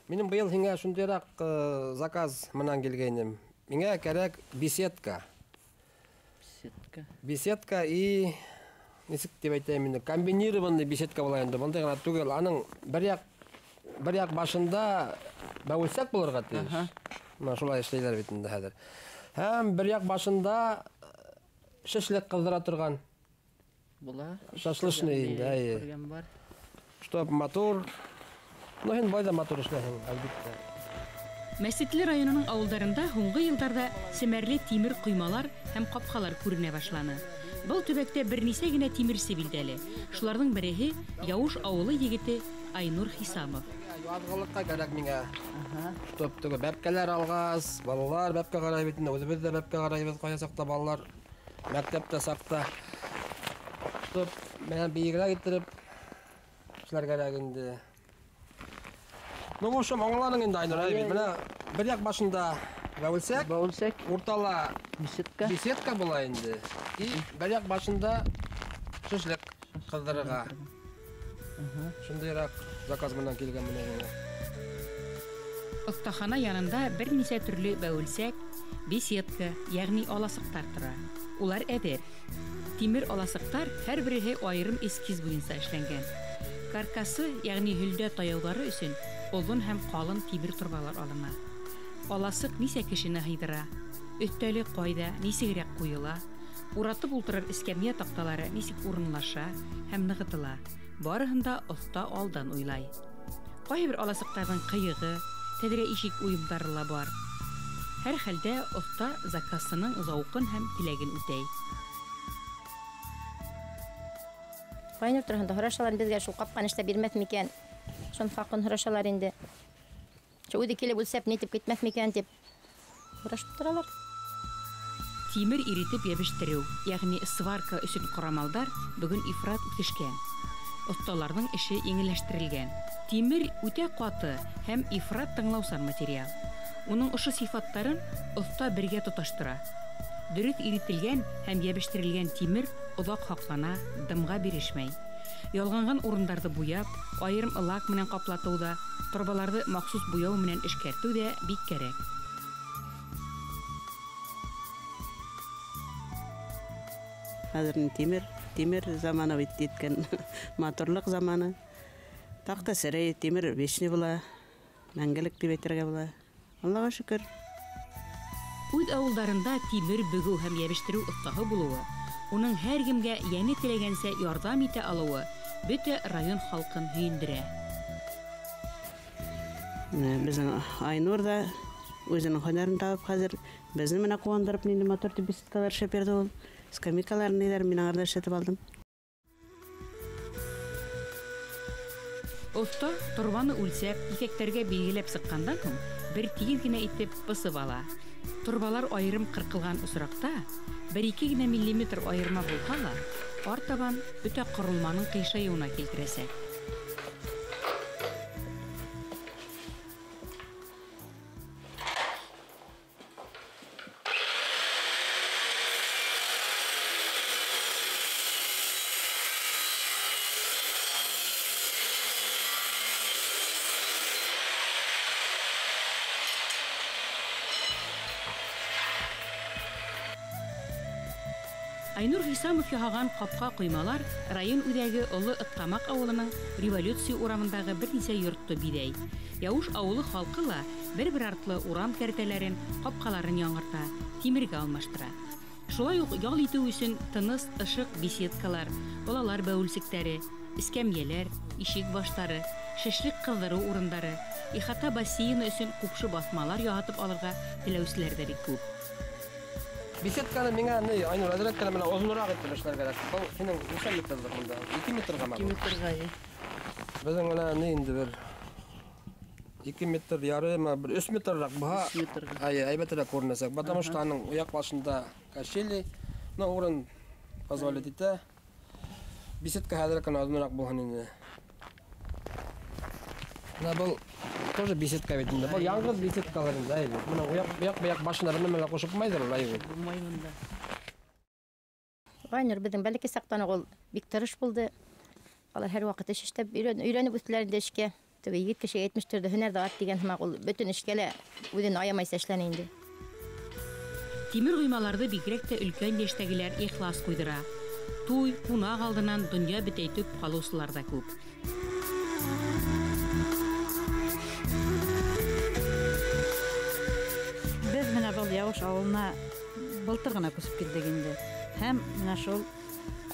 Минең быйыл һиңә шундыйыраҡ заказ менән килгәйнем. Миңә кәрәк беседка. Беседка. Беседка и нисек тип әйтәйем инде, комбинированный беседка була инде. Бындай ғына түгел, аның бер яҡ башында бәүелсәк булырға тейеш. Мына шулай эшләйләр бит инде хәҙер. Һәм бер яҡ башында шашлык ҡыҙҙыра торған. Була. Шашлычный инде, әйе. Күргән бар. Чтоб матур. Ну, һин байҙа матур эшләйһең, әлбиттә. Мәсетле районының ауылдарында һуңғы йылдарҙа семәрле тимер ҡоймалар һәм ҡапҡалар күренә башланы. Был төбәктә бер нисә генә тимерсе билдәле. Шуларҙың береһе Яуыш ауылы егете Айнур Хисамов. Яҙғылыҡҡа кәрәк миңә. Чтоб теге бәпкәләр алғас, балалар бәпкә ҡарай бит инде, үҙебеҙ ҙә бәпкә ҡарайбыҙ, ҡайһы саҡта балалар мәктәптә саҡта. Чтоб менән бейегерәк иттереп эшләр кәрәк инде. Ну, в общем, аңланың инде, Айнур, әй бит. Менә бер яҡ башында бәүелсәк, Бәүелсәк. Уртала беседка. Беседка була инде. И бер яҡ башында шашлык ҡыҙҙырырға. Шундыйыраҡ заказ менән килгән менә инде. Оҫтахана янында бер нисә төрлө бәүелсәк, беседка, йәғни аласыҡтар тора. Улар әҙер. Тимер аласыҡтар һәр береһе айырым эскиз буйынса эшләнгән. Каркасы, йәғни һөлдә таяуҙары өсөн оҙон һәм ҡалын тимер торбалар алына. Аласыҡ нисә кешене һыйҙыра, өҫтәле ҡайҙа, нисегерәк ҡуйыла, уратып ултырыр эскәмйә таҡталары нисек урынлаша һәм нығытыла. Барыһын да оҫта алдан уйлай. Ҡайһы бер аласыҡтарҙың ҡыйығы, тәҙрә ишек уйымдары ла бар. Һәр хәлдә оҫта заказсының зауҡын һәм теләген үтәй. Айнур тураһында һорашалар, беҙгә шул ҡапҡан эшләп бирмәҫ микән? Шун хаҡын һорашалар инде. Шул үҙе килеп үлсәп, нитеп китмәҫ микән тип һорашып торалар. Тимер иретеп йәбештереү, йәғни сварка өсөн ҡорамалдар бөгөн ифрат үҫешкән. Оҫталарҙың эше еңелләштерелгән. Тимер үтә ҡаты һәм ифрат тыңлаусан материал. Уның ошо сифаттарын оҫта бергә тоташтыра. Дөрөҫ иретелгән һәм йәбештерелгән тимер оҙаҡ һаҡлана, дымға бирешмәй. Ялғанған урындарҙы буяп, айырым лак менән ҡаплатыу ҙа, торбаларҙы махсус буяу менән эшкәртеү ҙә бик кәрәк. Хәҙер тимер заманы бит еткән, матурлыҡ заманы. Таҡта серей, тимер вечный була, мәңгелек тип әйтергә була. Аллаға шөкөр. Үҙ ауылдарында тимер бөгөү һәм йәбештереү оҫтаһы булыуы, уның һәр кемгә йәне теләгәнсә ярҙам итә алыуы бөтә район халҡын һөйөндөрә. Менә беҙҙең Айнур ҙа үҙенең һөнәрен табып хәҙер беҙҙе менә ҡыуандырып, ниндәй матур тип беседкалар эшләп бирҙе ул. Скамейкалар ниҙәр мин аңарҙа эшләтеп алдым. Оҫта торбаны үлсәп, киҫәктәргә билгеләп сыҡҡандан һуң бер тигеҙ генә итеп бысып ала. Торбалар айырым ҡырҡылған осраҡта бер-ике генә миллиметр айырма булһа ла, артабан бөтә ҡоролманың ҡыйшайыуына килтерәсәк. Айнур Хисамов яһаған ҡапҡа ҡоймалар район үҙәге Оло Ыҡтамаҡ ауылының Революция урамындағы бер нисә йортто биҙәй. Яуыш ауылы халҡы ла бер-бер артлы урам кәртәләрен, ҡапҡаларын яңырта, тимергә алмаштыра. Шулай уҡ ял итеү өсөн тыныс, ышыҡ беседкалар, балалар бәүелсектәре, эскәмйәләр, ишек баштары, шешлек ҡыҙҙырыу урындары, ихата бассейны өсөн ҡупшы баҫмалар яһатып алырға теләүселәр ҙә бик күп. Беседканы миңа ни, Айнур, әҙерәк кенә менә оҙонораҡ итеп эшләр кәрәк. Был һинең нисә метрлыҡ монда? 2 метрға ма? 2 метрға, әйе. Беҙҙең менә ни инде бер 2 метр ярым, бер 3 метрраҡ булһа, 3 метрға. Әйе, әйбәтерәк күренәсәк. Потому что аның уяҡ башында качели, но урын позволить итә. Беседка хәҙерәк кенә оҙонораҡ булһын инде. Менә был тоже беседка бит инде. Был яңғыҙ беседкалар инде, әйе. Менә уяҡ башына бер нәмә лә ҡушып булмайҙыр ул, әйе. Булмай монда. Айнур беҙҙең бәләкәй саҡтан уҡ ул бик тырыш булды. Алар һәр ваҡыт эш эшләп өйрәнеп үҫтеләр инде эшкә. Теге егет кешегә 70 төрлө һөнәр ҙә ат тигән һымаҡ, ул бөтөн эшкә лә үҙен аямайса эшләне инде. Тимер ҡоймаларҙы бигерәк тә өлкән йәштәгеләр ихлас ҡуйҙыра. Туй, ҡунаҡ алдынан донъя бөтәйтеп ҡалыусылар ҙа күп. Беҙ менә был Яуыш ауылына былтыр ғына күсеп килдек инде. Һәм менә шул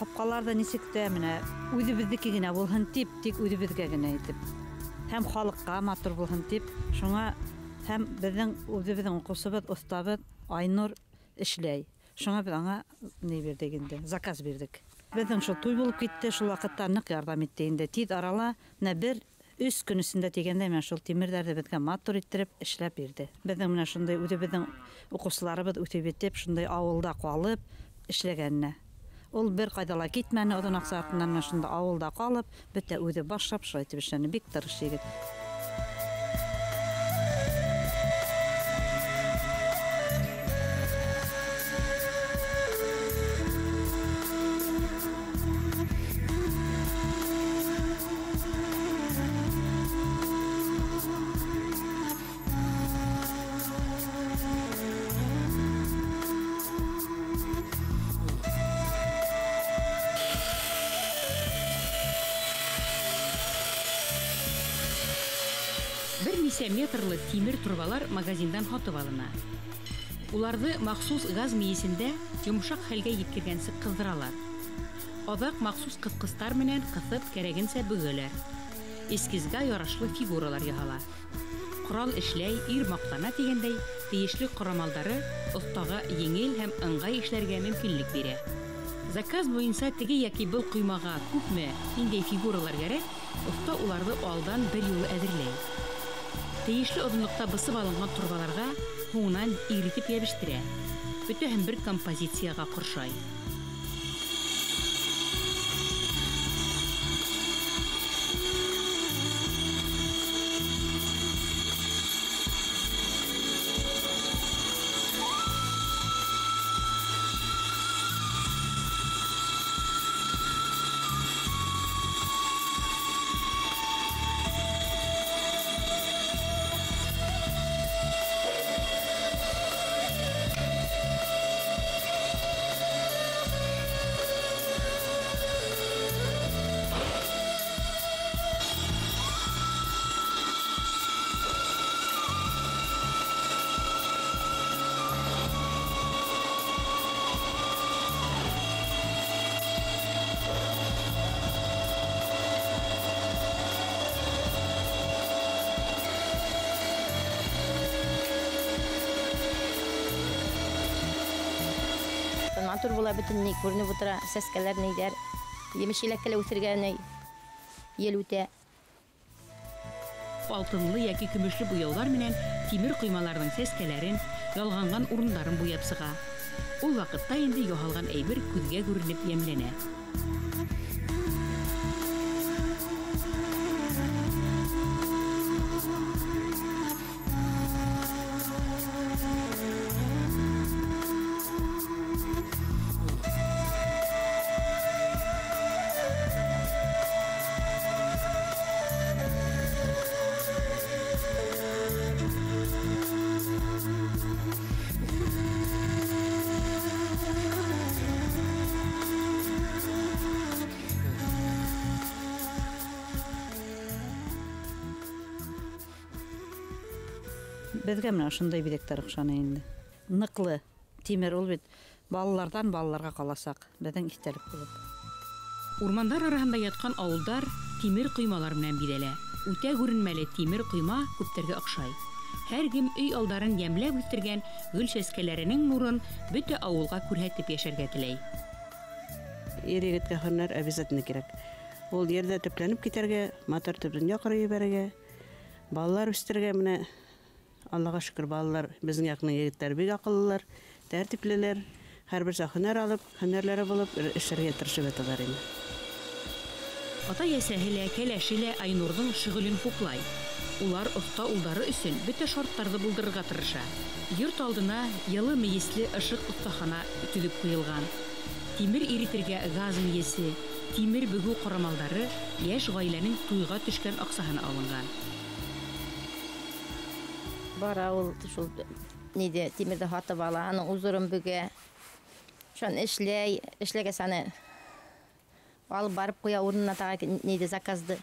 ҡапҡаларҙы нисек тә менә үҙебеҙҙеке генә булһын тип, тик үҙебеҙгә генә итеп. Һәм халыҡҡа матур булһын тип, шуңа һәм беҙҙең үҙебеҙҙең уҡыусыбыҙ, оҫтабыҙ Айнур эшләй. Шуңа беҙ аңа ни бирҙек инде, заказ бирҙек. Беҙҙең шул туй булып китте, шул ваҡытта ныҡ ярҙам итте инде. Тиҙ арала менә бер 3 көн эсендә тигәндә менә шул тимерҙәрҙе беҙгә матур иттереп эшләп бирҙе. Беҙҙең менә шундай үҙебеҙҙең уҡыусыларыбыҙ үҫеп етеп, шундай ауылда ҡалып эшләгәненә. Ул бер ҡайҙа ла китмәне, оҙон аҡса артынан менә шунда ауылда ҡалып, бөтә үҙе башлап шулай итеп эшләне. Бик тырыш егет. Метрлы тимер торбалар магазиндан һатып алына. Уларҙы махсус газ мейесендә йомшаҡ хәлгә еткергәнсе ҡыҙҙыралар. Аҙаҡ махсус ҡыҫҡыстар менән ҡыҫып кәрәгенсә бөгөләр. Эскизға ярашлы фигуралар яһала. Ҡорал эшләй, ир маҡтана тигәндәй, тейешле ҡорамалдары оҫтаға еңел һәм ыңғай эшләргә мөмкинлек бирә. Заказ буйынса теге йәки был ҡоймаға күпме, ниндәй фигуралар кәрәк, оҫта уларҙы алдан бер юлы әҙерләй. Тейешле оҙонлоҡта бысып алынған торбаларға һуңынан иретеп йәбештерә. Бөтәһен бер композицияға ҡоршай. Матур була бөтөн ни күренеп утыра, сәскәләр нейҙәр, емеш-еләккә лә үҫергә ни ел үтә. Алтынлы йәки көмөшлө буяуҙар менән тимер ҡоймаларҙың сәскәләрен, ялғанған урындарын буяп сыға. Ул ваҡытта инде яһалған әйбер күҙгә күренеп йәмләнә. Беҙгә менә ошондай биҙәктәр оҡшаны инде. Ныҡлы тимер ул бит балаларҙан балаларға ҡаласаҡ, беҙҙең иҫтәлек булып. Урмандар араһында ятҡан ауылдар тимер ҡоймалар менән биҙәлә. Үтә күренмәле тимер ҡойма күптәргә оҡшай. Һәр кем өй алдарын йәмләп үҫтергән гөл сәскәләренең нурын бөтә ауылға күрһәтеп йәшәргә теләй. Ир егеткә һөнәр обязательно кәрәк. Ул ерҙә төпләнеп китәргә, матур итеп донъя ҡороп ебәрергә, балалар үҫтерергә менә Аллаға шөкөр, балалар беҙҙең яҡның егеттәр бик аҡыллылар, тәртиплеләр, һәр берсә һөнәр алып, һөнәрләре булып эшләргә тырышып яталар инде. Атай-әсәһе лә, кәләше лә Айнурҙың шөғөлөн хуплай. Улар оҫта улдары өсөн бөтә шарттарҙы булдырырға тырыша. Йорт алдына йылы мейесле ышыҡ оҫтахана төҙөп ҡуйылған. Тимер иретергә газ мейесе, Тимер бөгөү ҡорамалдары йәш ғаиләнең туйға төшкән аҡсаһына алынған. Бара ул шул ниҙе тимерҙе һатып ала, аның узорон бөгә. Шуны эшләй, эшләгәс аны алып барып ҡуя урынына тағы ниҙе заказды.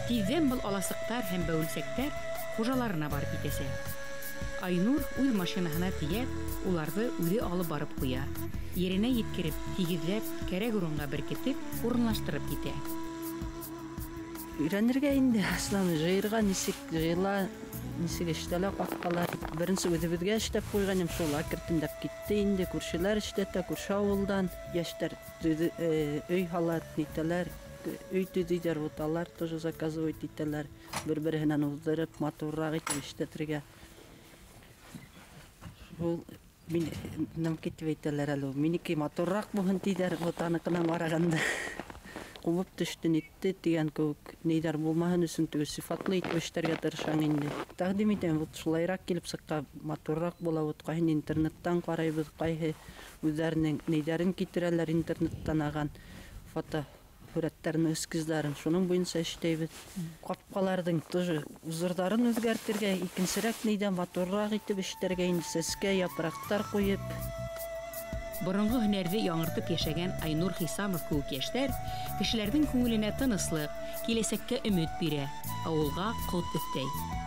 Тиҙҙән был аласыҡтар һәм бәүелсәктәр хужаларына барып етәсәк. Айнур үҙ машинаһына тейәп, уларҙы үҙе алып барып ҡуя. Еренә еткереп, тигеҙләп, кәрәк урынға беркетеп, урынлаштырып китә. Өйрәнергә инде, аслан жыйырға нисек жыйыла, нисек эштәлә ҡапҡалар. Беренсе үҙебеҙгә эшләп ҡуйғайным, шул әкертенләп китте инде. Күршеләр эшләтә, күрше ауылдан йәштәр өй һала, нитәләр. Өй төҙөйҙәр, вот алар тоже заказывать итәләр, бер-береһенән уҙҙырып, матурыраҡ итеп эшләтергә. Шул мин нәмкә тип әйтәләр әле, минеке матурыраҡ булһын тиҙәр, вот аныҡына ҡарағанда. Ҡубып төштө, нитте тигән кеүек ниҙәр булмаһын өсөн теге сифатлы итеп эшләргә тырышаң инде. Тәҡдим итәм, вот шулайыраҡ килеп сыҡҡа матурыраҡ була, вот ҡайһын интернеттан ҡарайбыҙ, ҡайһы үҙҙәренең ниҙәрен китерәләр интернеттан аған фото һүрәттәрен, эскиздарын, шуның буйынса эшләйбеҙ. Ҡапҡаларҙың тоже узорҙарын үҙгәртергә, икенсерәк нейҙән матурыраҡ итеп эшләргә инде, сәскә, япраҡтар ҡуйып. Боронғо һөнәрҙе яңыртып йәшәгән Айнур Хисамов кеүек йәштәр кешеләрҙең күңеленә тыныслыҡ, киләсәккә өмөт бирә, ауылға ҡот өҫтәй.